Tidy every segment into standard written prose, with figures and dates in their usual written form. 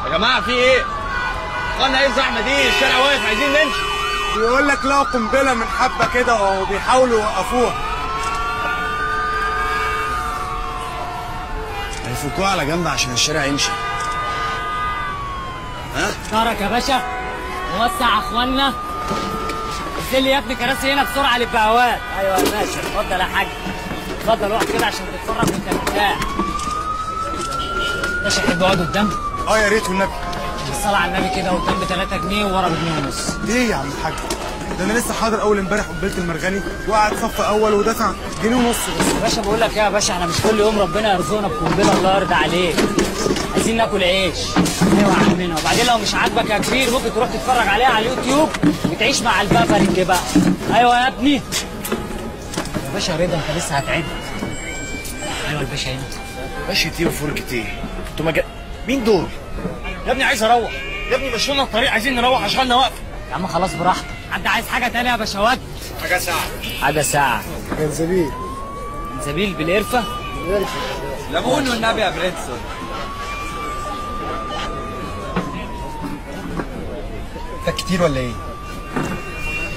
يا جماعة في ايه؟ اخوانا ايه الزحمة دي؟ الشارع واقف، عايزين نمشي. بيقول لك لقوا قنبلة من حبه كده وبيحاولوا يوقفوها. هيفكوها على جنب عشان الشارع يمشي. ها؟ طارق يا باشا، وسع اخوانا. انزل لي يا ابني كراسي هنا بسرعة للبهوات. ايوه يا باشا، اتفضل يا حاج، اتفضل اقعد كده عشان تتفرج وانت مرتاح. باشا تحب اقعد قدام؟ اه يا ريت والنبي. الصلاة على النبي كده، قدام ب 3 جنيه وورا بجنيه ونص. ليه يا عم الحاج؟ ده انا لسه حاضر اول امبارح قنبلة المرغني وقعد صف اول ودفع جنيه ونص بس. يا باشا بقول لك ايه يا باشا، احنا مش كل يوم ربنا يرزقنا بقنبله، الله يرضى عليك. عايزين ناكل عيش. ايوه يا عمنا، وبعدين لو مش عاجبك يا كبير ممكن تروح تتفرج عليها على اليوتيوب وتعيش مع البافرنج بقى. ايوه يا ابني. يا باشا رضا انت لسه هتعد. ايوه الباشا هنا. باشا ايه وفرجة ايه؟ انتوا مين دول؟ يا ابني عايز اروح، يا ابني مشونا الطريق، عايزين نروح عشان واقفة. يا عم خلاص براحتك. حد عايز حاجة تانية يا باشوات؟ حاجة ساعة. حاجة ساعة. جنزبيل. جنزبيل بالقرفه؟ بالقرفه. ليمون والنبي يا برنسون. ده كتير ولا ايه؟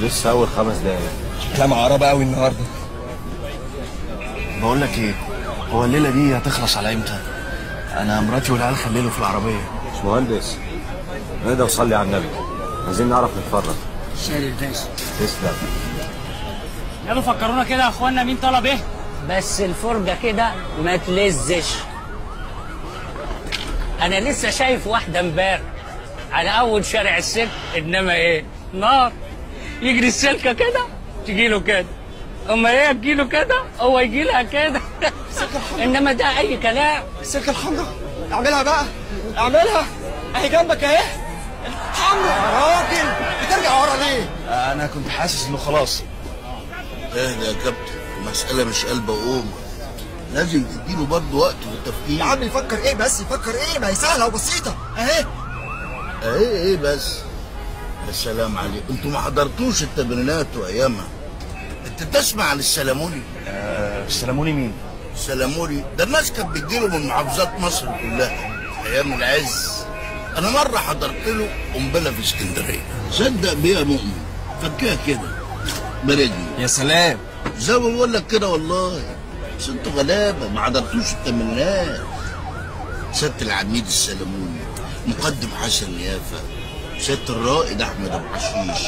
لسه اول 5 دقايق. شكلها معقربه قوي النهارده. بقول لك ايه، هو الليلة دي هتخلص على امتى؟ انا مراتي والعيال خليله في العربية. باشمهندس نقدر وصلي على النبي، عايزين نعرف نتفرج. شاري الباشا. تسلم. يلا فكرونا كده يا اخوانا، مين طلب ايه؟ بس الفرجة كده ما تلزش. انا لسه شايف واحدة امبارح على اول شارع السلك، انما ايه؟ نار. يجري السلكه كده تجيله كده، اما هي تجيله كده هو يجي لها كده. انما ده اي كلام. السلكه الحمراء اعملها بقى، اعملها اهي جنبك اهي. الحمراء يا راجل، بترجع ورا ليه؟ انا كنت حاسس انه خلاص. اهدى يا كابتن، المسألة مش قلب وقوم، لازم تديله برضه وقت في التفكير. يا عم يفكر ايه بس، يفكر ايه؟ ما هي سهلة وبسيطة اهي. اهي ايه بس؟ يا سلام عليك، انتوا ما حضرتوش التمرينات وايامها. انت تسمع عن السلاموني؟ السلاموني مين؟ السلاموني ده الناس كانت بتجيله من محافظات مصر كلها ايام العز. انا مرة حضرت له قنبلة في اسكندرية، صدق بيها يا مؤمن، فكها كده برجلي. يا سلام، زي ما بقول لك كده والله، بس انتوا غلابة ما حضرتوش التمرينات. سيادة العميد السلاموني، مقدم حسن يافا، سيادة الرائد احمد ابو حشيش،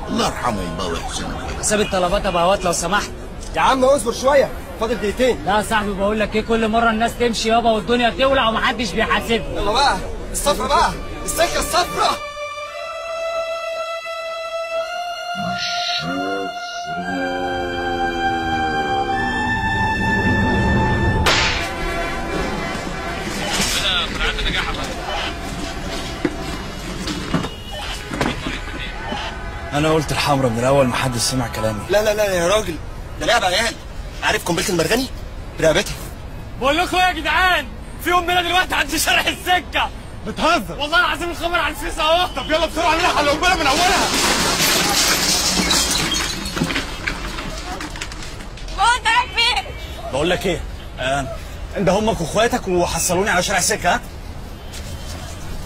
الله يرحمهم بقى ويحسنهم. حساب الطلبات يا بهوات لو سمحت. يا عم اصبر شوية، فاضل دقيقتين. لا يا صاحبي بقول لك ايه، كل مرة الناس تمشي يابا والدنيا تولع ومحدش بيحاسبنا. يلا بقى الصفرة بقى، السكة الصفرة. انا قلت الحمرا من الاول، محدش سمع كلامي. لا لا لا يا راجل، ده لعب عيال. عارف قنبلة المرغني؟ برقبتها. بقول لكم ايه يا جدعان، في قنبلة دلوقتي عند شارع السكة. بتهزر؟ والله العظيم الخبر على الفيس اهو. طب يلا بسرعة نلحق القنبلة من اولها. بابا انت رايح فين؟ بقول لك ايه، انت امك واخواتك وحصلوني على شارع السكة. ها؟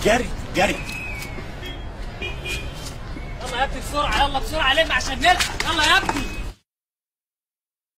جري جري. يلا يا ابني بسرعة، يلا بسرعة لم عشان نلحق. يلا يا ابني.